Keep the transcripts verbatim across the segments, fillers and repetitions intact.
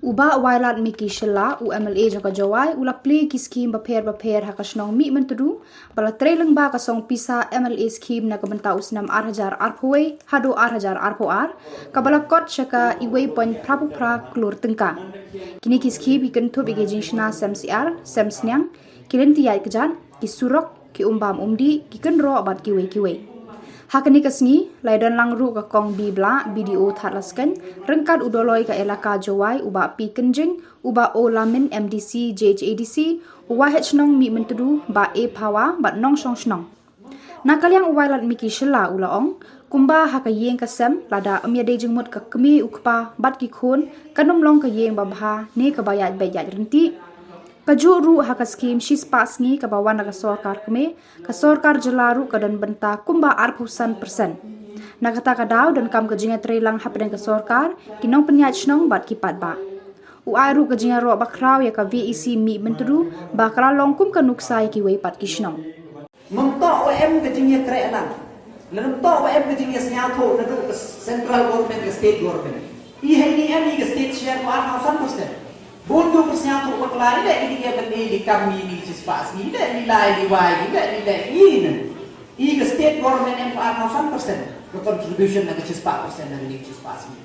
U Bah Wailadmiki Shylla, u M L A jong ka Jowai, u la plie ki skhim bapher bapher ha ka shnong Mihmyntdu, ba la trei lyngba ka song pisa M L A scheme na ka bynta u snem ar hajar arphew wei haduh ar hajar arphew ar, kaba la kot sha ka uwei point phra phra klur tyngka. Kine ki skhim ki kynthup ïa ki jingshna sem syiar, sem sniang, ki lynti ïaid kjat, ki surok, ki umbam umdih, ki kynroh bad kiwei kiwei. Ha kane ka sngi, la ïadon lang ruh ka Kong B. Blah, B D O Thadlaskein, ryngkat u Doloi ka Elaka Jowai, u Bah P. Kynjing, u Bah O. Lamin, M D C, J H A D C, u Waheh Shnong Mihmyntdu, Bah A. Phawa, bad nongshong shnong. Na ka liang u Wailadmiki Shylla u la ong, kumba ha ka ïing ka sem, lada ym ïadei jingmut ka kmie u kpa, bad ki khun, kan ym long ka ïing babha, ne kaba ïaid beit ïaid ryntih. Kajuh ruh ha ka skhim shispah sngi kaba wan na ka sorkar kmie, ka sorkar jylla ruh ka don bynta kumba arphew san percent. Na kata ka daw donkam ka jingïatreilang hapdeng ka sorkar, ki nongpynïaid shnong bad ki paidbah. U ai ruh ka jingïaroh bakhraw ïa ka V E C Mihmyntdu, ba ka la long kum ka nuksa ïa kiwei pat ki shnong. Mynta u em ka jingïakren lang. Lada mynta u em ka jingïasngewthuh naduh ka central government ka state government. I hei ni em i ka state share ko arphew san percent. Bun du ka sngewthuh bakla i dei i dei ban i di kam i ni shispah sngi i dei i lai i wai i dei i dei i ni. I ka state government em ko arphew san percent. Ka contribution na ka shispah percent na ka ni shispah sngi.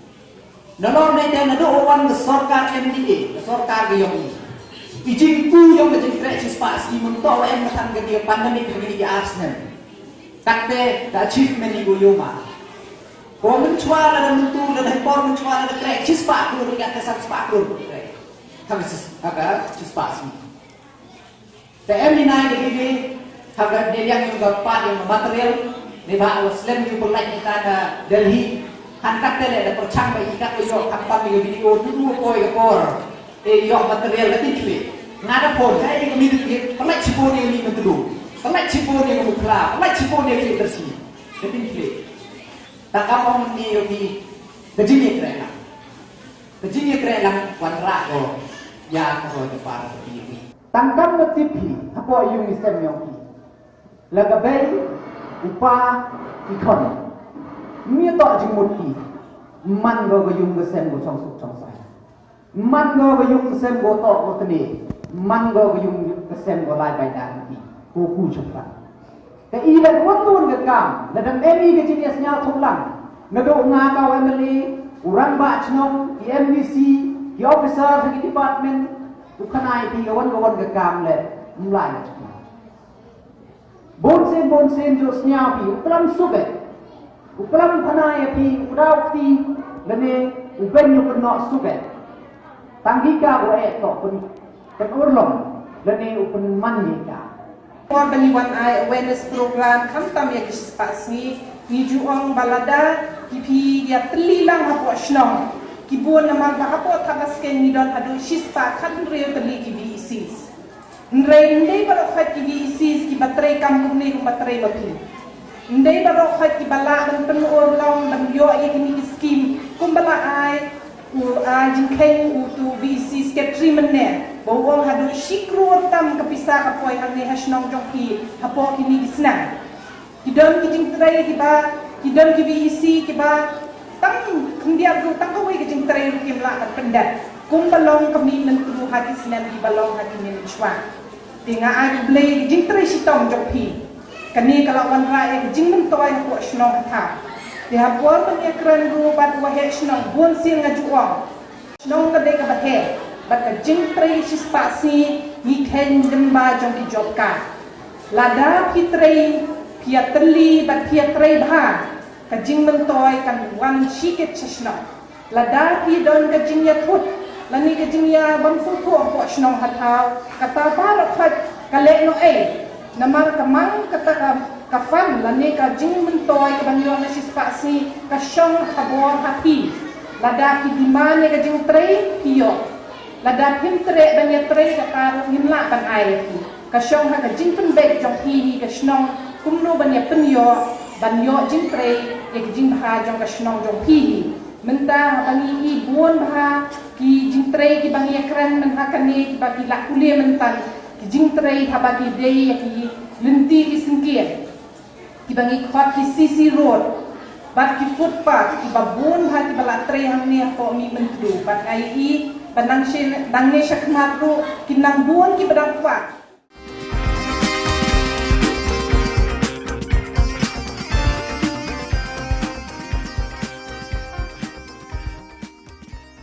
Nalor ne te naduh u wan ka sorkar M D A, ka sorkar ka yong i. I jingku yong ka jingtrei shispah sngi mynta u em ka tang ka dia pandemic ka ni ki ar snem. Takte ka achievement i u yoma. Ko mynchwa la da myntu la da por mynchwa la da trei shispah klur ka te san spah klur trei. Ka shispah sngi. Te em i nai ka dei ha ka dei liang ïa ka part ïa ka material ne ba u slem ïa u pynlait ïa ka na Delhi. Han kat te le da pyrchang ba i kat ïa ka kam i ka video tu tu ko ïa ka por. E ïa material ka tin kle. Nga da phone ha i ka minit ke pynlait chipo ne ni mentu. Pynlait chipo ne ka mukla. Pynlait chipo ne ka tersi. Ka tin kle. Ta ka pom ni ïa ki ka jingïakren lang. Ka jingïakren lang wanrah ko ïa ka roi ka par ka pi pi. Tang kam na tip hi hapoh ïung i sem ïong ki. La ka bei u pa i khon. Mia toh jingmut ki. Man ko ka ïung ka sem ko chong suk chong sai. Man ko ka ïung ka sem ko toh ko tne. Man ko ka ïung ka sem ko lai bai dan ki. Ko ku chapra. Ka i la wan wan ka kam, la dang em i ka jingïasngewthuh lang. Naduh nga ka u M L A, u rangbah chnong, ki M D C, ki officer ha ki department, u khanai ti ka wan ka wan ka kam le, mlai la chakma. Bun sien bun sien jo sñiaw pi, u klam suke. U klam khanai pi, u daw ti, lane u ben u kynnoh suke. Tang ki ka u eh toh pyn, pynurlong, lane u pynman ïa ka. Por ba ngi wan ai awareness program khamtam ïa ki shispah sngi, ngi ju ong ba lada ki phi ïa tylli lang hapoh shnong. Ki bun namar ba hapoh Thadlaskein ngi don haduh shispah khathynriew tylli ki V E Cs. Hynrei ym dei baroh khoit ki V E Cs kiba trei kam kumne kumba trei ma phi. Ym dei baroh khoit kiba lah ban pynurlong ban ïoh ïa kine ki skim kumba la ai u, ah, jingkheiñ utu V E C secretary mynne ba u ong haduh shi klur tam ka pisa ka poi hangne ha shnong jong phi hapoh kine ki snam. Ki don ki jingtrei kiba, ki don ki V E C kiba tang khyndiat ruh tang kawei ka jingtrei ruh kim lah ban pyndep. Kumba long ka Mihmyntdu ha ki snem kiba long ha kine mynshwa. Te nga ai khublei ïa ka jingtrei shitom jong phi. Kane ka la wanrah ïa ka jingmyntoi hapoh shnong ha thaw. Te ha por ban ïakren ruh bad u waheh shnong bun sien nga ju ong. Shnong ka dei kaba heh bad ka jingtrei shispah sngi ngi kheiñ lyngba jong ki job card. Lada phi trei phi ïa tylli bad phi ïa trei bha ka jingmyntoi kan wan shikit sha shnong. Lada phi don ka jingïathut lane ka jingïabam sngewthuh hapoh shnong ha thaw, kata baroh khoit ka leh nohei. Namar ka mang kata ka, ka fund lane ka jingmyntoi kaban ïoh na shispah sngi ka shong ha bor ha phi. Lada phi demand ïa ka jingtrei phi ïoh. Lada phim treh ban ïatrei kata ruh ngim lah ban ai ïa phi. Ka shong ha ka jingpynbeit jong phi hi ka shnong kumno ban ïa pynïoh ban ïoh jingtrei ïa ka jingbha jong ka shnong jong phi hi. Mynta haba ngi i bun bha ki jingtrei kiba ngi ïakren mynta kane kiba ki la pule mynta ki jingtrei haba ki dei ïa ki lynti ki syngkien. Kiba ngi khot ki C C road bad ki footpath kiba bun bha kiba la trei hangne hapoh Mihmyntdu bad nga i Ba nang shi, nangne shakhmat ruh, ki nang bun ki ba dang kwah.